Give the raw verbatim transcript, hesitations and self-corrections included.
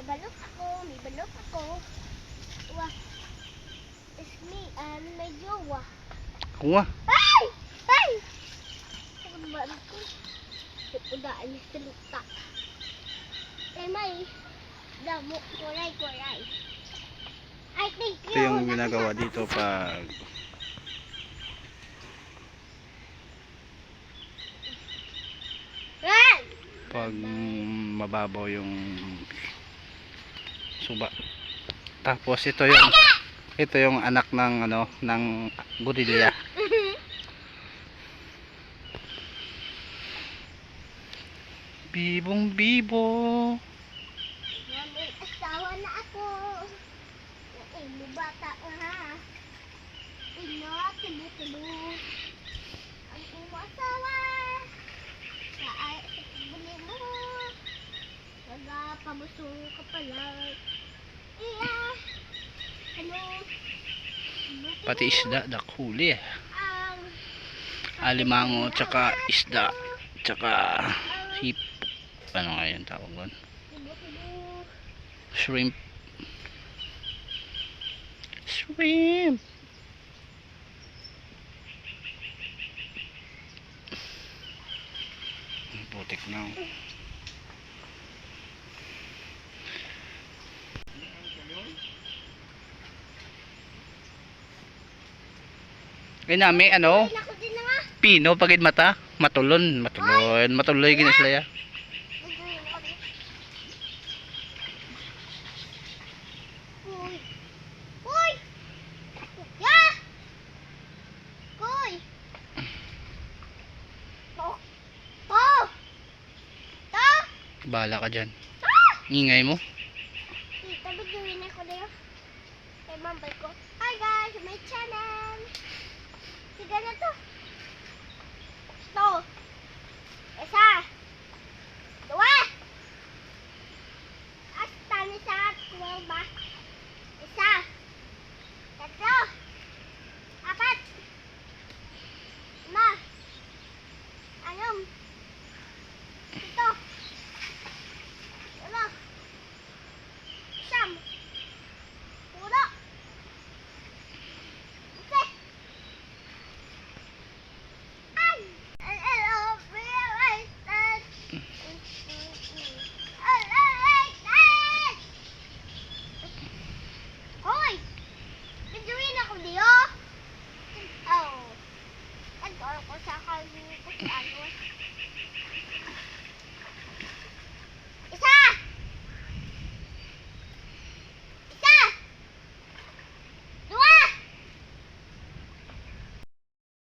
Balok ako, may balok ako. Wa. Is me, and may jowa. Kuha. Ay! Ay! Ang balok ko. Uda, alis sa lupa. Kay may damo, kuray, kuray. I think Ito yung ginagawa dito pag Run! pag mababaw yung suba. Tapos ito yung ito yung anak ng ano ng gorilla. Bibong bibo. May asawa na ako. Ay, bata ko ha. Ina, tulo-tulo. Ang imo asawa. Sa ay, sa pagbuling mo. Nagapabusong ka pala. Iya. Ano? Pati isda, dakhuli. Ang Alimango, tsaka isda, tsaka hip. Ano nga yung tawag doon? Tubo-tubo. Shrimp. Shrimp. Putik na. Oh. Ay, nami, ano? Ay, naku, din na nga. Pino, pagid mata. Matulon, matulon, matuloy gini sila ya. Uy! Uy! Ya! Uy! Oh! Oh! Ta! Bahala ka dyan. Ah! Ngingay mo. Kita, videoin ako na yun. Kay mambay ko. Hi guys, my channel. Sige na to. To. Isa.